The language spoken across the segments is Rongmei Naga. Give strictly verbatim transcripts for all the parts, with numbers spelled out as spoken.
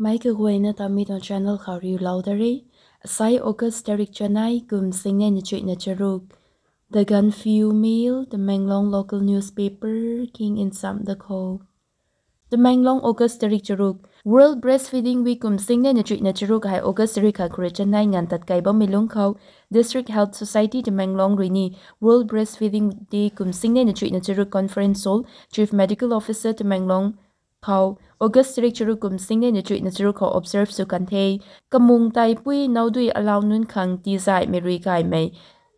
Mei kaguayna ta mi tuang channel khou riulou da re. Asai August tarik chanei kum singnei na chuihna charuk. The Gaanphiu Mail, Tamenglong local newspaper, king in sam da khou. Tamenglong, August tarik charuk. World Breastfeeding Week kum singnei na chuihna charuk hei August tarik khat khou rui chanei nganv tat kai bammei lungc khou, District Health Society Tamenglong rui ni World Breastfeeding Day kum singnei na chuihna charuk conference hall, Chief Medical Officer Tamenglong khou August tarik charuk kum singnei na chuihna charuk khou observe sw kan the. Kamung tei pui nowdui alau nunc khang tizaihmei rui gaymei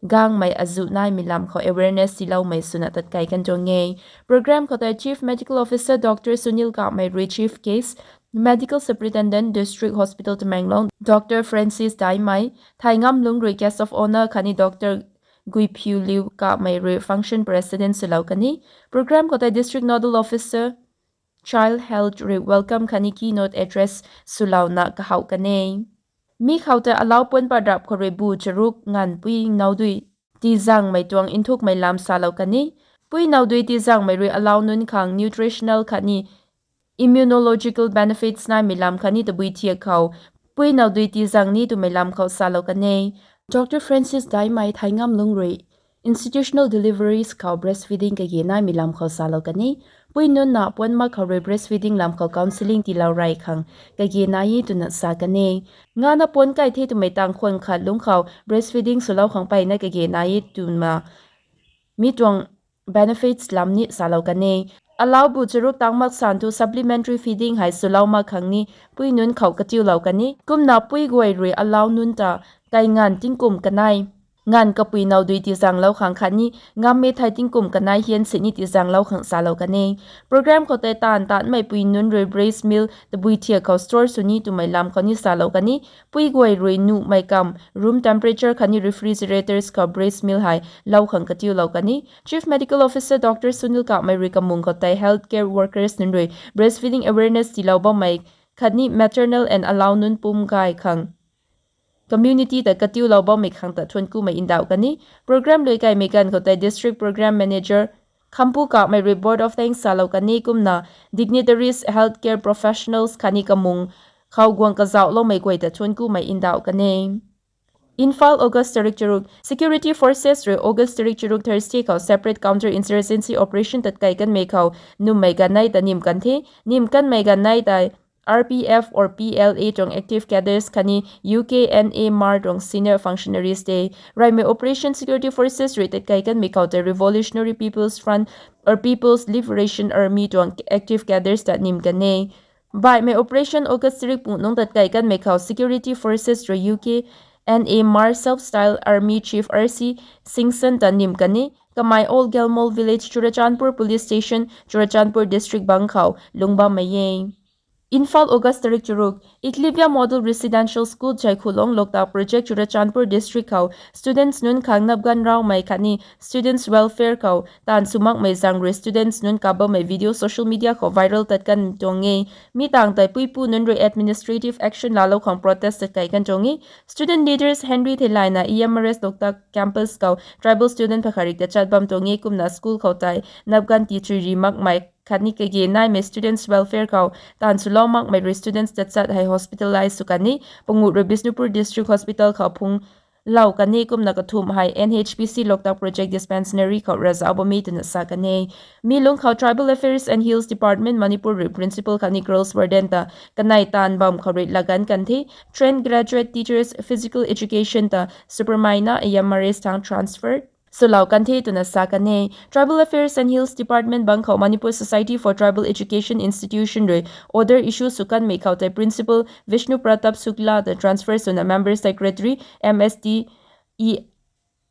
gangmei azuh naimei lam khou awareness tiiloumei swna tat kai kan tuang e. Program khou tei Chief Medical Officer Doctor Sunil Kapmei rui Chief Case, Medical Superintendent District Hospital Tamenglong, Doctor Francis Daimei, Thai Ngam Lung rui Guest of Honour khatni Doctor Guiphiuliu Kapmei rui Function President swlou kan e. Program khou tei District Nodal Officer Child Health rui welcome khatni keynote address swlouna kahouh kan e. Mi khou tei alau puan padrap khou rui bu charuk nganv pui nowdui tizangmei tuang nthukmei lam salou kan e. Pui nowdui tizangmei rui alau nunc khang nutritional khatni immunological benefits naimei lam khatni tabui thiak khou pui nowdui tizang ni twmei lam khou salou kan e. Doctor Francis Daimei Thai Ngam Lung rui institutional deliveries khou breastfeeding kage naimei lam khou salou kan e. Pui nunc na puan mak khou rui breastfeeding lam khou counselling tiilou rey khang kage nai e twna sa kan e. Ngana puan kai the twmei tang khwan khat lungc khou breastfeeding swlou khang mpeyna kage nai e twna mi tuang benefits lam ni salou kan e. Alau bu charuk tang mak san thu supplementary feeding hei swlou mak khang ni pui nunc khou katiulou kan e. Kumna pui guay rui alau nunc ta kai nganv tingkum kanei nganv kapui nowdui tizanglou khang khatni ngammei thei tingkum kanei hian sini tizanglou khang salou kan e. Program khou tei taanv taanmei pui nunc rui breast milk tabui thiak khou store sw ni twmei lam khou ni salou kan e. Pui guay rui nuhmei kam room temperature khatni refrigerators khou breast milk hei lou khang katiulou kan e. Chief Medical Officer Doctor Sunil Kapmei rui kamung khou tei healthcare workers nunc rui breastfeeding awareness tiilou bammei khatni maternal and alau nunc pum gay khang community ta katiulou bammei khang ta thuanc kumei ndauh kan e. Program lui kaimei ganv khou tei District Program Manager Khampu Kapmei rui vote of thanks salou kan e. Kumna dignitaries, healthcare professionals khatni kamung khou guang kazauhloumei guay ta thuanc kumei ndauh kan e. Imphal, August tarik charuk. Security forces rui August tarik charuk Thursday khou separate counter insurgency operation tat kai kanmei khou nummei ganv nei ta nim kan the. Nim kanmei ganv nei tei R P F or P L A tuang active cadres khatni U K N A M R tuang senior functionaries the. Reymei operation security forces rui tat kai kanmei khou tei Revolutionary People's Front or People's Liberation Army tuang active cadres ta nim kan e. Baihmei operation August tarik pung nungc tat kai kanmei khou security forces rui U K N A M R Self Styled Army Chief R C Singson ta nim kan e. Kamei Old Gelmol Village, Churachandpur Police Station, Churachandpur District bang khou lungc bammei e. Imphal, August tarik charuk. Eklavya Model Residential School, Jaikhulong, Loktak Project, Churachandpur District khou students nunc khang napganv raumei khatni students welfare khou taanv sw makmei zaeng rui students nunc kap bammei video social media khou viral tat kan tuang e. Mi tangv tei puipu nunc rui administrative action laalou khang protest tat kai kan tuang e. Student leaders Henry Theilayna E M R S Loktak campus khou tribal student phakharik ta chat bam tuang e. Kumna school khou tei napganv ti chui ri makmei khatni kage naimei students welfare khou taanv swlou makmei rui students tachat hei hospitalize sw kan e. Panguh rui Bishnupur District Hospital khou phung lou kan e. Kumna kathumh hei N H P C Loktak Project Dispensary khou ravzauh bam e twna sa kan e. Mi lungc khou Tribal Affairs and Hills Department Manipur rui principal khatni girls warden ta kanei taanv bam khou rui laganv kan the. Trained graduate teachers physical education ta Supermaina E M R S thang transfer swlou kan the twna sa kan e. Tribal Affairs and Hills Department bang khou Manipur Society for Tribal Education Institution rui order issue sw kanmei khou tei principal Vishnu Pratap Shukla ta transfer swna member secretary M S T E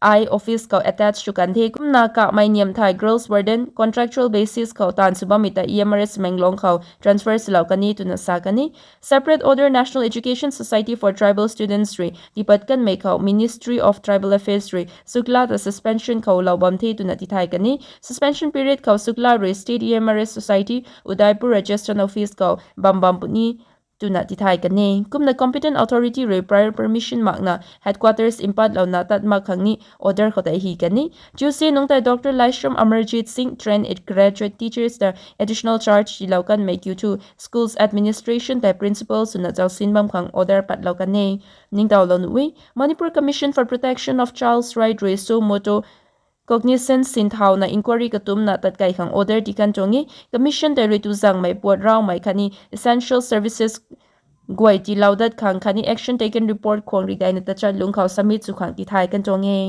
I office khou attach sw kan the. Kumna Kamei Niamthai girls warden contractual basis khou taanv sw bammei ta E M R S Menglong khou transfer swlou kan e twna sa kan e. Separate order National Education Society for Tribal Students rui tiipat kanmei khou Ministry of Tribal Affairs rui Shukla ta suspension khou lou bam the twna tithay kan e. Suspension period khou Shukla rui State E M R S Society, Udaipur Registrar Office khou bam bam puni twna tithay kan e. Kumna competent authority rui prior permission makna headquarters mpatlouna tat mak khang ni order khou tei hy kan e. Tuesday nungc tei Dr Laishram Amarjit Singh, trained graduate teachers ta additional charge tiilou kanmei kiu thu schools administration tei principal swna zausin bam khang order patlou kan e. Ningtowlou nuh e. Manipur Commission for Protection of Child's Right rui suo motu cognizance sinthauna inquiry katumna tatkai khang order ti kan tuang e. Commission tei rui tuzangmei puat raumei khatni essential services guay tiilou dat khang khatni action taken report khwang rikdaina tachat lungc khou submit sw khang tithay kan tuang e.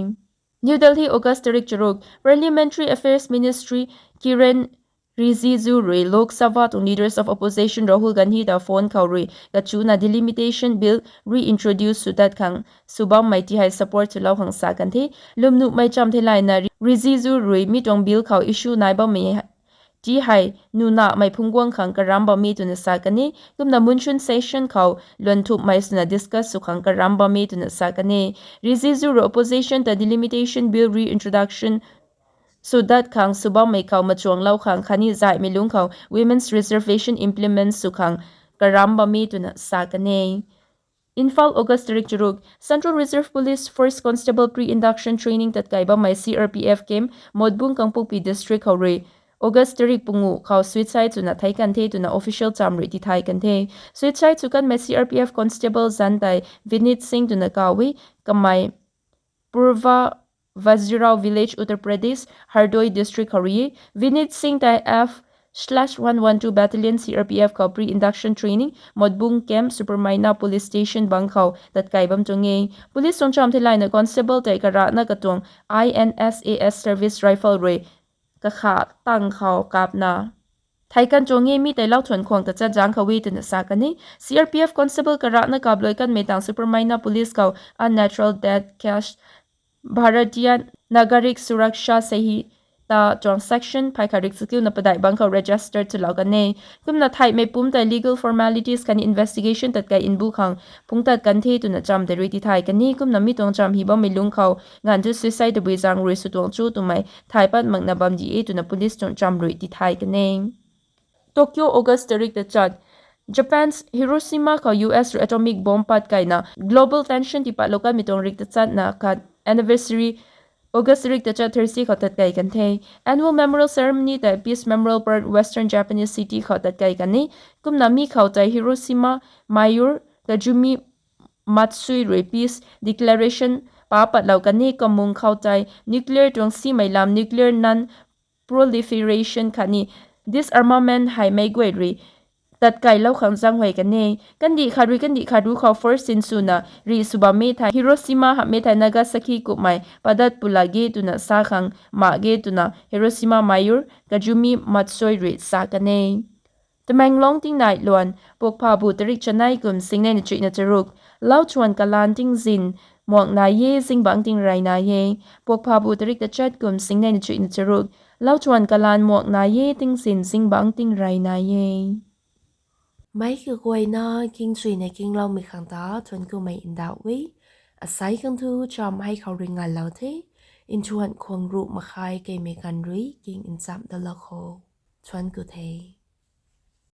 New Delhi, August tarik charuk: Parliamentary Affairs Ministry Kiren Rijiju rui Lok Sabha tuang Leaders of Opposition Rahul Gandhi ta phone khou rui kachuna Delimitation Bill reintroduce sw dat khang sw bammei ti hei support swlou khang sa kan the. Lwmnuhmei cham theilayna Rijiju rui mi tuang bill khou issue nai bammei ti hei nunamei phungc guang khang karam bam e twna sa kan e. Kumna monsoon session khou luan thumhmei swna discuss sw khang karam bam e twna sa kan e. Rijiju rui opposition ta Delimitation Bill reintroduction sw dat khang sw bammei khou machuanglou khang khatni zaihmei lungc khou women's reservation implement sw khang karam bam e twna sa kan e. Imphal, August tarik charuk: Central Reserve Police Force Constable Pre-Induction Training tatkai bammei C R P F camp Motbung, Kangpokpi District khou rui August tarik pungu khou suicide swna theic kan the twna official cham rui tithay kan the. Suicide sw kanmei C R P F constable zanc tei Vineet Singh twna kaw e. Kamei Purva Vajirao Village, Uttar Pradesh, Hardoi District khou rui e. Vineet Singh tei F slash one one two Battalion C R P F khou pre-induction training Motbung Camp, Supermaina Police Station bang khou tatkai bam tuang e. Police tuang cham theilayna constable tei karana katuang I N S A S service rifle rui kakha tang khou kapna theic kan tuang e. Mi tei Lauthuan khwang ta chat zangc khou e twna sa kan e. C R P F constable karana kapluai kanmei tang Supermaina Police khou unnatural death case, Bharatiya Nagarik Suraksha Sanhita tuang section phay khat rik chakiuna padeih bang khou register swlou kan e. Kumna theihmei pumc tei legal formalities khatni investigation tatkai mbu khang phungc tat kan the twna cham tei rui tithay kan e. Kumna mi tuang cham hy bammei lungc khou nganv thu suicide tabui zaeng rui sw tuang cho twmei thay pat makna bam di e twna police tuang cham rui tithay kan e. Tokyo, August tarik tachat: Japan's Hiroshima khou U S rui atomic bomb pat kaina global tension tipatlou kanmei tuang rik tachatna khat anniversary August tarik tachat Thursday khou tatkai kan the. Annual memorial ceremony tei Peace Memorial Park, Western Japanese City khou tatkai kan e. Kumna mi khou tei Hiroshima Mayor Kazumi Matsui rui peace declaration pa patlou kan e. Kamung khou tei nuclear tuang simei lam, nuclear non proliferation khatni disarmament hei meic guay rui tatkailou khang zaenghuay kan e. Kandih khat rui kandih khat ruc khou force sinswna rih sw bammei thei Hiroshima hamhmei thei Nagasaki kummei padat pula ge twna sa khang mak ge twna Hiroshima Mayor Kazumi Matsui rui sa kan e. Tamenglong tingnai luan: Puakphabu tarik chanei kum singnei na chuihna charuk: Lauthuan kalaan tingzin muang nai e, zingbangc tingrey nai e. Puakphabu tarik tachat kum singnei na chuihna charuk: Lauthuan kalaan muang nai e, tingzin zingbangc tingrey nai e. Meic kaguayna kingchuina kingloumei khang ta thuanc kumei ndauh e. Asei khang thu cham hei khou rui nganlou the. Nthuan khwang ruh makhai keimei ganv rui king nchamh dalou kho. Thuanc ku the.